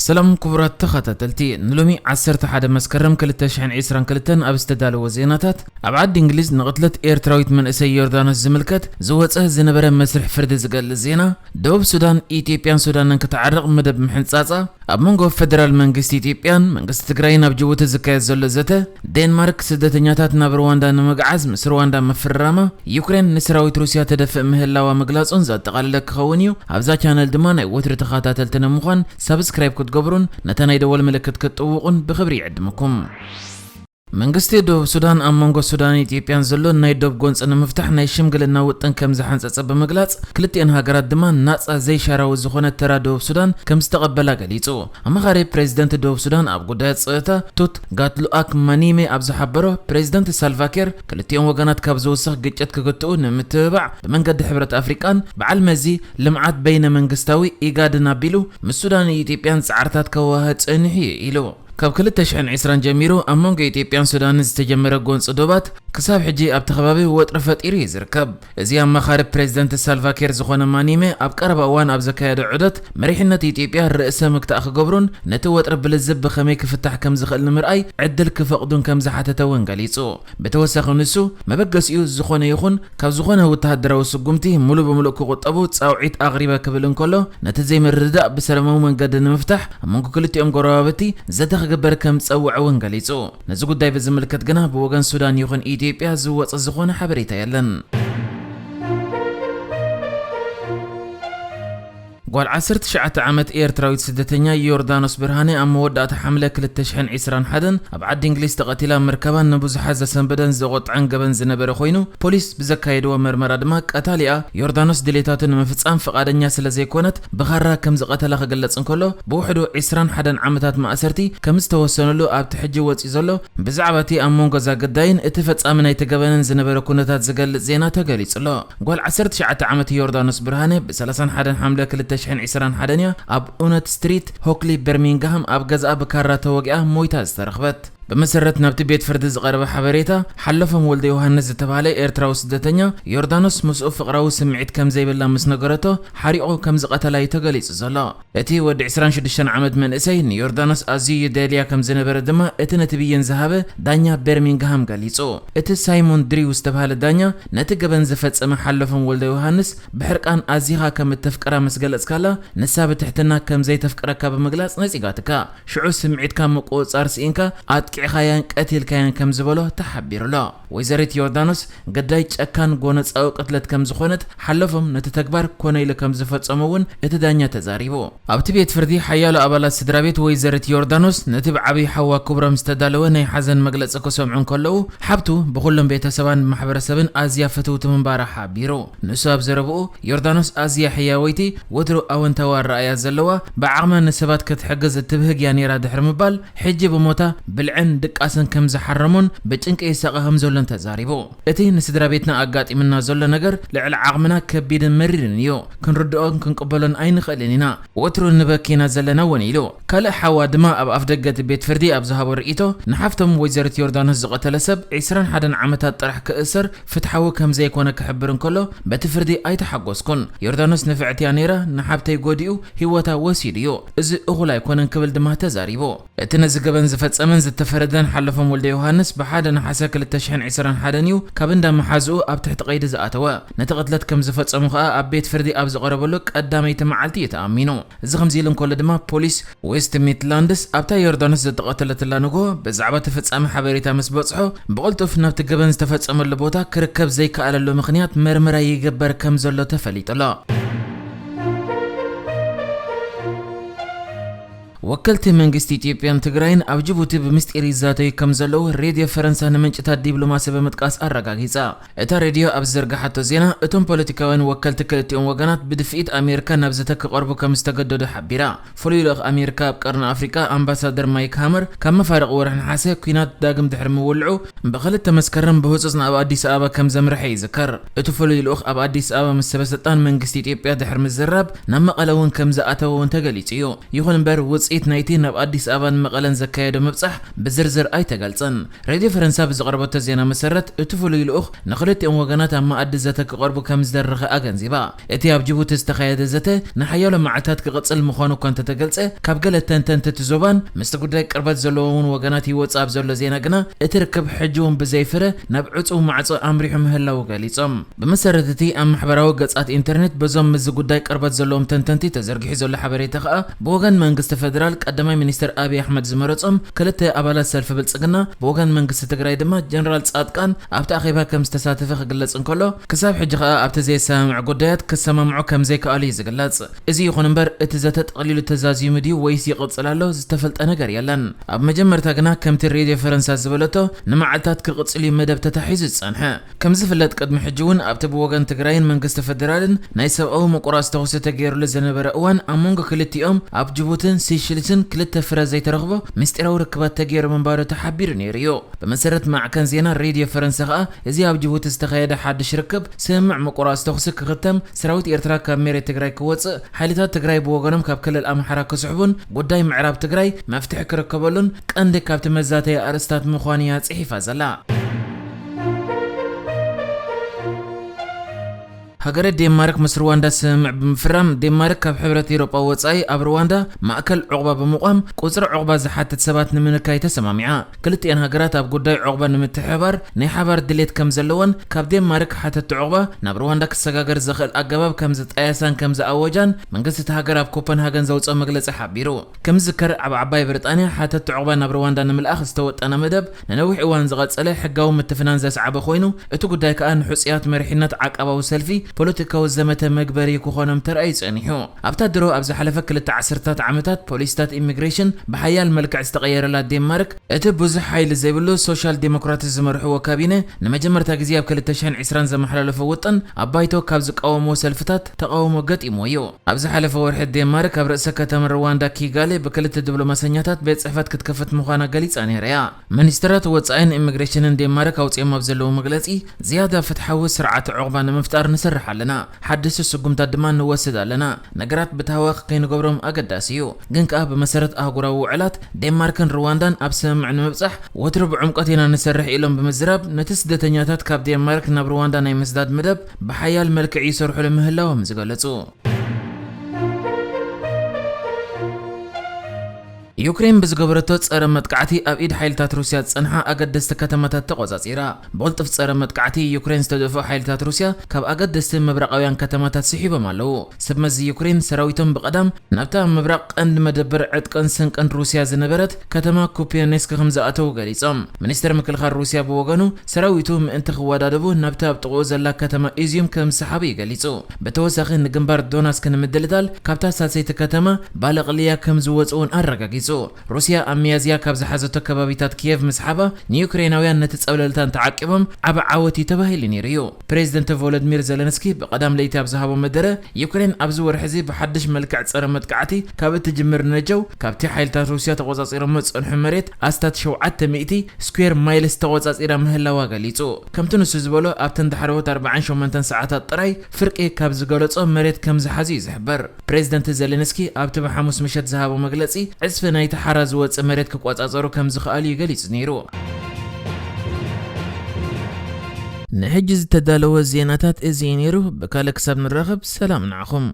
ሰላም ክቡራት ተኸታተልቲ፣ ንሎሚ ዓሰርተ ሓደ መስከረም ክልተ ሽሕን ዕስራን ክልተን ኣብ ዝተዳለወ ዜናታት፣ ኣብ ዓዲ እንግሊዝ ንቕትለት ኤርትራዊት መንእሰይ ዮርዳኖስ ዝምልከት ዝወጸ ዝነበረ መስርሕ ፍርዲ ዝገልጽ ዜና፣ ደቡብ ሱዳን ኢትዮጵያን ሱዳንን ክትዓርቕ መደብ ምሕንጻጻ፣ ኣብ መንጎ ፈደራል መንግስቲ ኢትዮጵያን መንግስቲ ትግራይን ኣብ ጅቡቲ ዝካየድ ዘሎ ዘተ፣ ዴንማርክ ስደተኛታት ናብ ሩዋንዳ ንምግዓዝ ምስ ሩዋንዳ ምፍርራማ፣ ዩክሬን ንሰራዊት ሩስያ ተደፍእ ምህላዋ ምግላጹን ዘጠቓለለ ክኸውን እዩ። ኣብዛ ቻነል ድማ ናይ ወትሪ ተኸታተልቲ ንምዃን ሳብስክራይብ ክትገብሩን ነታ ናይ ደወል ምልክት ክትጥውቑን ብኽብሪ ይዕድመኩም። መንግስቲ ደቡብ ሱዳን ኣብ መንጎ ሱዳንን ኢትዮጵያን ዘሎ ናይ ዶብ ጎንፂ ንምፍታሕ ናይ ሽምግልና ውጥን ከም ዝሓንፀፀ ብምግላፅ፣ ክልቲአን ሃገራት ድማ ናፃ ዘይሻራዊ ዝኾነ ተራ ደቡብ ሱዳን ከም ዝተቐበላ ገሊፁ። ኣማኻሪ ፕሬዚደንት ደቡብ ሱዳን ኣብ ጉዳያት ፀጥታ ቱት ጋትሉኣክ ማኒሜ ኣብ ዝሓበሮ፣ ፕሬዚደንት ሳልቫኪር ክልቲኦም ወገናት ካብ ዝውስኽ ግጭት ክግትኡ ንምትብባዕ ብመንገዲ ሕብረት ኣፍሪቃን በዓል መዚ ልምዓት በይነ መንግስታዊ ኢጋድን ኣቢሉ ምስ ሱዳንን ኢትዮጵያን ፃዕርታት ከወሃህድ ፀኒሑ እዩ ኢሉ። ካብ ክልተ ሽሕን ዕስራን ጀሚሩ ኣብ መንጎ ኢትዮጵያን ሱዳንን ዝተጀመረ ጎንፂ ዶባት ክሳብ ሕጂ ኣብቲ ከባቢ ወጥሪ ፈጢሩ እዩ ዝርከብ። እዚ ኣማኻሪ ፕሬዚደንት ሳልቫኪር ዝኾነ ማኒሜ ኣብ ቀረባ እዋን ኣብ ዘካየዶ ዑደት መሪሕነት ኢትዮጵያ ርእሰ ምክታእ ክገብሩን ነቲ ወጥሪ ብልዝብ ብኸመይ ክፍታሕ ከም ዝኽእል ንምርኣይ ዕድል ክፈቕዱን ከም ዝሓተተ እውን ገሊጹ። ብተወሳኺ ንሱ መበገሲኡ ዝኾነ ይኹን ካብ ዝኾነ ወተሃደራዊ ስጉምቲ ሙሉ ብምሉእ ክቑጠቡ ጻውዒት ኣቕሪበ ክብል እንከሎ፣ ነቲ ዘይምርድዳእ ብሰላማዊ መንገዲ ንምፍታሕ ኣብ መንጎ ክልቲኦም ጎረባብቲ ዘተ ክግበር ከም ዝጸውዐ እውን ገሊጹ። ነዚ ጉዳይ ብዝምልከት ግና ብወገን ሱዳን ይኹን ኢትዮጵያ ዝወጸ ዝኾነ ሓበሬታ የለን። ጓል ዓሰርተ ትሽዓተ ዓመት ኤርትራዊት ስደተኛ ዮርዳኖስ ብርሃነ ኣብ መወዳእታ ሓምለ ክልተ ሽሕን ዕስራን ሓደን ኣብ ዓዲ እንግሊዝ ተቐቲላ ምርካባን ንብዙሓት ዘሰንበደን ዘቖጥዐን ገበን ዝነበረ ኮይኑ፣ ፖሊስ ብዘካየድዎ መርመራ ድማ ቀታሊኣ ዮርዳኖስ ድሌታቱ ንምፍጻም ፍቓደኛ ስለ ዘይኮነት ብኻራ ከም ዝቐተላ ክግለጽ እንከሎ፣ ብውሕዱ ዕስራን ሓደን ዓመታት ማእሰርቲ ከም ዝተወሰነሉ ኣብቲ ሕጂ ወጺኡ ዘሎ ብዛዕባ እቲ ኣብ መንጎ እዛ ግዳይን እቲ ፈጻሚ ናይቲ ገበንን ዝነበረ ኩነታት ዝገልጽ ዜና ተገሊጹ ኣሎ። ጓል ዓሰርተ ትሽዓተ ዓመት ዮርዳኖስ ብርሃነ ብ ሰላሳን ሓደን ሓምለ ክልተ ሽሕን ዕስራን ሓደን እያ ኣብ ኡነት ስትሪት፣ ሆክሊ፣ በርሚንግሃም ኣብ ገዝኣ ብካራ ተወጊኣ ሞይታ ዝተረኽበት። ብመሰረት ናብቲ ቤት ፍርዲ ዝቐረበ ሓበሬታ፣ ሓለፎም ወልደ ዮሃንስ ዝተባህለ ኤርትራዊ ስደተኛ፣ ዮርዳኖስ ምስኡ ፍቕራዊ ስምዒት ከም ዘይብላ ምስ ነገረቶ፣ ሓሪቑ ከም ዝቐተላ እዩ ተገሊጹ ዘሎ። እቲ ወዲ ዕስራን ሽዱሽተን ዓመት መንእሰይ ንዮርዳኖስ ኣዝዩ ይደልያ ከም ዝነበረ ድማ እቲ ነቲ ብይን ዝሃበ ዳኛ በርሚንግሃም ገሊጹ። እቲ ሳይሞን ድሪው ዝተባህለ ዳኛ፣ ነቲ ገበን ዝፈጸመ ሓለፎም ወልደ ዮሃንስ፣ ብሕርቃን ኣዚኻ ከም እተፍቅራ ምስ ገለጽካላ፣ ንሳ ብትሕትና ከም ዘይተፍቅረካ ብምግላጽ ነጺጋትካ። ሽዑ ስምዒትካ ምቁጽጻር ስኢንካ ኣጥቂዕካያን ቀቲልካያን ከም ዝበሎ ተሓቢሩ ኣሎ። ወይዘሪት ዮርዳኖስ፣ ገዳይ ጨካን ጎነጻዊ ቅትለት ከም ዝኾነት ሓለፎም ነቲ ተግባር ኮነ ኢሉ ከም ዝፈጸሞ እውን እቲ ዳኛ ተዛሪቡ። ኣብቲ ቤት ፍርዲ፣ ሓያሎ ኣባላት ስድራ ቤት ወይዘሪት ዮርዳኖስ ነቲ ብዓብዪ ሓዋ ክብሮም ዝተዳለወ ናይ ሓዘን መግለጺ ክሰምዑ እንከለዉ፣ ሓብቱ ብኹሎም ቤተሰባን ማሕበረሰብን ኣዝያ ፍትውቲ ምንባራ ሓቢሩ። ንሱ ኣብ ዘረብኡ፣ ዮርዳኖስ ኣዝያ ሕያወይቲ፣ ወትሩ ኣወንታዊ ኣረኣእያ ዘለዋ፣ ብዓቕማ ንሰባት ክትሕግዝ እትብህግ እያ ነይራ ድሕሪ ምባል፣ ሕጂ ብሞታ ብልዕን ድቃስን ከም ዝሓረሞን ብጭንቂ ይሳቐ ከም ዘሎን ተዛሪቡ። እቲ ንስድራ ቤትና ኣጋጢምና ዘሎ ነገር ልዕሊ ዓቕምና ከቢድን መሪርን እዩ። ክንርድኦን ክንቅበሎን ኣይንኽእልን ኢና። ወትሩ ንበኪ ኢና ዘለና እውን ኢሉ። ካልእ ሓዋ ድማ ኣብ ኣፍደገ እቲ ቤት ፍርዲ ኣብ ዝሃቦ ርእይቶ፣ ንሓፍቶም ወይዘሪት ዮርዳኖስ ዝቐተለ ሰብ ዕስራን ሓደን ዓመታት ጥራሕ ክእሰር ፍትሓዊ ከም ዘይኮነ ክሕብር እንከሎ፣ በቲ ፍርዲ ኣይተሓጎስኩን። ዮርዳኖስ ንፍዕቲ እያ ነይራ፣ ንሓብተይ ጎዲኡ ህይወታ ወሲዱ እዩ። እዚ እኹል ኣይኮነን ክብል ድማ ተዛሪቡ። እቲ ነዚ ገበን ዝፈጸመን ዝተፈረደን ሓለፎም ወልደ ዮሃንስ ብሓደ ነሓሰ ክልተ ሽሕን ዕስራን ሓደን እዩ ካብ እንዳ መሓዝኡ ኣብ ትሕቲ ቀይዲ ዝኣተወ። ነቲ ቅትለት ከም ዝፈጸሙ ከኣ ኣብ ቤት ፍርዲ ኣብ ዝቐረበሉ ቀዳመይቲ መዓልቲ እዩ ተኣሚኑ። እዚ ከምዚ ኢሉ እንከሎ ድማ ፖሊስ ዌስት ሚድላንድስ ኣብታ ዮርዳኖስ ዝተቐተለትላ ንግሆ ብዛዕባ እቲ ፍጻመ ሓበሬታ ምስ በጽሖ ብቕልጡፍ ናብቲ ገበን ዝተፈጸመሉ ቦታ ክርከብ ዘይከኣለሉ ምኽንያት መርመራ ይግበር ከም ዘሎ ተፈሊጡ ኣሎ። ወከልቲ መንግስቲ ኢትዮጵያን ትግራይን ኣብ ጅቡቲ ብምስጢር ይዛተዩ ከም ዘለዉ ሬድዮ ፈረንሳ ንምንጭታት ዲፕሎማሲ ብምጥቃስ ኣረጋጊጻ። እታ ሬድዮ ኣብ ዝዘርግሓቶ ዜና፣ እቶም ፖለቲካውያን ወከልቲ ክልቲኦም ወገናት ብድፍኢት ኣሜሪካ ናብ ዘተ ክቐርቡ ከም ዝተገደዱ ሓቢራ። ፍሉይ ልኡኽ ኣሜሪካ ኣብ ቀርኒ ኣፍሪቃ ኣምባሳደር ማይክ ሃመር ካብ መፋርቕ ወርሒ ነሓሰ ኲናት ዳግም ድሕሪ ምውልዑ ብክልተ መስከረም ብህጹጽ ናብ ኣዲስ ኣበባ ከም ዘምርሐ ይዝከር። እቲ ፍሉይ ልኡኽ ኣብ ኣዲስ ኣበባ ምስ ሰበ ስልጣን መንግስቲ ኢትዮጵያ ድሕሪ ምዝራብ ናብ መቐለ እውን ከም ዝኣተወ እውን ተገሊጹ እዩ። ይኹን እምበር ውጽኢት ናይቲ ናብ ኣዲስ ኣበባን መቐለን ዘካየዶ ምብጻሕ ብዝርዝር ኣይተገልጸን። ሬድዮ ፈረንሳ ብዝቐረበቶ ዜና መሰረት፣ እቲ ፍሉይ ልኡኽ ንኽልቲኦም ወገናት ኣብ መኣዲ ዘተ ክቐርቡ ከም ዝደረኸ ኣገንዚባ። እቲ ኣብ ጅቡቲ ዝተኻየደ ዘተ ንሓያሎ መዓልታት ክቕጽል ምዃኑ እኳ እንተተገልጸ፣ ካብ ገለ ተንተንቲ እቲ ዞባን ምስቲ ጉዳይ ቅርበት ዘለዎም እውን ወገናት ይወጽእ ኣብ ዘሎ ዜና ግና፣ እቲ ርክብ ሕጂ እውን ብዘይ ፍረ ናብ ዕጹው ማዕጾ ኣምሪሑ ምህላዉ ገሊጾም። ብመሰረት እቲ ኣብ ማሕበራዊ ገጻት ኢንተርኔት በዞም ምስዚ ጉዳይ ቅርበት ዘለዎም ተንተንቲ ተዘርጊሑ ዘሎ ሓበሬታ ከኣ፣ ብወገን መንግስቲ ፈደራል ቀዳማይ ሚኒስትር ኣብይ ኣሕመድ ዝመረጾም ክልተ ኣባላት ሰልፊ ብልጽግና፣ ብወገን መንግስቲ ትግራይ ድማ ጀነራል ጻድቃን ኣብቲ ኣኼባ ከም ዝተሳተፈ ክግለጽ እንከሎ፣ ክሳብ ሕጂ ከኣ ኣብቲ ዘየሰማምዕ ጉዳያት ክሰማምዑ ከም ዘይከኣሉ እዩ ዝግለጽ። እዚ ይኹን እምበር፣ እቲ ዘተ ጠቕሊሉ ተዛዚሙ ድዩ ወይስ ይቕጽል ኣሎ ዝተፈልጠ ነገር የለን። ኣብ መጀመርታ ግና፣ ከምቲ ሬድዮ ፈረንሳ ዝበለቶ፣ ንመዓልታት ክቕጽል እዩ መደብ ተታሒዙ ዝጸንሐ። ከም ዝፍለጥ፣ ቅድሚ ሕጂ እውን ኣብቲ ብወገን ትግራይን መንግስቲ ፈደራልን ናይ ሰብኣዊ ምቁራጽ ተኹሲ ተገይሩሉ ዝነበረ እዋን፣ ኣብ መንጎ ክልቲኦም ኣብ ጅቡትን ሲሽልስን ክልተ ፍረ ዘይተረኽቦ ምስጢራዊ ርክባት ተገይሩ ምንባሩ ተሓቢሩ ነይሩ እዩ። ብመሰረት ማዕከን ዜና ሬድዮ ፈረንሳ ከኣ፣ እዚ ኣብ ጅቡቲ ዝተኻየደ ሓድሽ ርክብ ስምምዕ ምቁራጽ ተኹሲ ክኽተም፣ ሰራዊት ኤርትራ ካብ መሬት ትግራይ ክወጽእ፣ ሓይልታት ትግራይ ብወገኖም ካብ ክልል ኣምሓራ ክስሕቡን ጉዳይ ምዕራብ ትግራይ መፍትሒ ክርከበሉን ቀንዲ ካብቲ መዛተያ ኣርእስታት ምዃኑ እያ ጽሒፋ ዘላ። ሃገረ ዴንማርክ ምስ ሩዋንዳ ስምምዕ ብምፍራም፣ ዴንማርክ ካብ ሕብረት ኤውሮጳ ወጻኢ ኣብ ሩዋንዳ ማእከል ዑቕባ ብምቋም፣ ቁጽሪ ዑቕባ ዝሓትት ሰባት ንምንካይ ተሰማሚዓ። ክልቲኣን ሃገራት ኣብ ጉዳይ ዑቕባ ንምትሕብባር ናይ ሓባር ድሌት ከም ዘለወን፣ ካብ ዴንማርክ ሓተቲ ዑቕባ ናብ ሩዋንዳ ክሰጋገር ዝኽእል ኣገባብ ከም ዝጣየሳን ከም ዝኣወጃን መንግስቲ እታ ሃገር ኣብ ኮፐንሃገን ዘውጽኦ መግለጺ ሓቢሩ። ከም ዝዝከር፣ ኣብ ዓባይ ብሪጣንያ ሓተቲ ዑቕባ ናብ ሩዋንዳ ንምልኣኽ ዝተወጠነ መደብ ንነዊሕ እዋን ዝቐጸለ ሕጋዊ ምትፍናን ዘስዓበ ኮይኑ፣ እቲ ጉዳይ ከኣ ንሕጹያት መሪሕነት ዓቃባዊ ሰልፊ ፖለቲካዊ ዘመተ መግበሪ ክኾኖም ተራእዩ ጸኒሑ። ኣብታ ድሮ ኣብ ዝሓለፈ ክልተ ዓሰርታት ዓመታት ፖሊሲታት ኢሚግሬሽን ብሓያል መልክዕ ዝተቐየረላ ዴንማርክ፣ እቲ ብዙሕ ሓይሊ ዘይብሉ ሶሻል ዴሞክራትስ ዝመርሕዎ ካቢነ ንመጀመርታ ግዜ ኣብ ክልተ ሽሕን ዕስራን ዘመሓላለፎ ውጥን ኣብ ባይቶ ካብ ዝቃወምዎ ሰልፍታት ተቓውሞ ገጢምዎ እዩ። ኣብ ዝሓለፈ ወርሒ ዴንማርክ ኣብ ርእሰ ከተማ ሩዋንዳ ኪጋሊ ብክልተ ዲፕሎማሰኛታት ቤት ጽሕፈት ክትከፍት ምዃና ገሊጻ ነይራ እያ። ሚኒስትራት ወጻኢን ኢሚግሬሽንን ዴንማርክ ኣውጺኦም ኣብ ዘለዉ መግለጺ፣ ዝያዳ ፍትሓዊ ስርዓተ ዑቕባ ንምፍጣር ንሰርሕ ኣለና፣ ሓደስቲ ስጉምታት ድማ ንወስድ ኣለና። ነገራት ብታህዋኽ ከይንገብሮም ኣገዳሲ እዩ። ግን ከኣ ብመሰረት ኣህጉራዊ ውዕላት፣ ዴንማርክን ሩዋንዳን ኣብ ስምምዕ ንምብጻሕ ወትሩ ብዕምቆት ኢና ንሰርሕ ኢሎም ብምዝራብ፣ ነቲ ስደተኛታት ካብ ዴንማርክ ናብ ሩዋንዳ ናይ ምስዳድ መደብ ብሓያል መልክዕ ይሰርሑሉ ምህላዎም ዝገለጹ። ዩክሬን ብዝገበረቶ ጸረ መጥቃዕቲ ኣብ ኢድ ሓይልታት ሩስያ ዝጸንሓ ኣገደስቲ ከተማታት ተቖጻጺራ። ብቕልጡፍ ጸረ መጥቃዕቲ ዩክሬን ዝተደፍኡ ሓይልታት ሩስያ ካብ ኣገደስቲ ምብራቓውያን ከተማታት ስሒቦም ኣለዉ። ሰብ መዚ ዩክሬን ሰራዊቶም ብቐዳም ናብታ ምብራቕ ቀንዲ መደበር ዕጥቅን ስንቅን ሩስያ ዝነበረት ከተማ ኩፒያኔስክ ከም ዝኣተዉ ገሊጾም። ሚኒስተር ምክልኻል ሩስያ ብወገኑ፣ ሰራዊቱ ምእንቲ ክወዳደቡ ናብታ ኣብ ጥቕኡ ዘላ ከተማ ኢዝዩም ከም ዝሰሓቡ እዩ ገሊጹ። ብተወሳኺ፣ ንግንባር ዶናስክ ንምድልዳል ካብታ ሳልሰይቲ ከተማ ባለቕልያ ከም ዝወጹ እውን ኣረጋጊጹ። ሩስያ ኣብ ሚያዝያ ካብ ዝሓዘቶ ከባቢታት ኪየቭ ምስሓባ፣ ንዩክሬናውያን ነቲ ጸብለልታ እንተዓቂቦም ዓቢ ዓወት እዩ ተባሂሉ ነይሩ እዩ። ፕሬዚደንት ቮሎዲሚር ዜለንስኪ ብቐዳም ለይቲ ኣብ ዝሃቦ መደረ፣ ዩክሬን ኣብዚ ወርሒ እዚ ብሓድሽ መልክዕ ጸረ መጥቃዕቲ ካብ እትጅምር ንነጀው፣ ካብቲ ሓይልታት ሩስያ ተቖጻጺሮሞ ዝጸንሑ መሬት ኣስታት ሸውዓተ ሚእቲ ስኩዌር ማይልስ ተቖጻጺራ ምህላዋ ገሊጹ። ከምቲ ንሱ ዝበሎ፣ ኣብተን ዳሕረዎት ኣርባዓን ሸሞንተን ሰዓታት ጥራይ ፍርቂ ካብ ዝገለጾ መሬት ከም ዝሓዙ እዩ ዝሕበር። ፕሬዚደንት ዜለንስኪ ኣብቲ ብሓሙስ ምሸት ዝሃቦ መግለጺ፣ ዕጽፊ ናይቲ ሓራ ዝወጽእ መሬት ክቆጻጸሩ ከም ዝኸኣሉ እዩ ገሊጹ ነይሩ። ንሕጂ ዝተዳለወ ዜናታት እዚ እዩ ነይሩ። ብካልእ ክሳብ ንራኸብ፣ ሰላም ንዓኹም።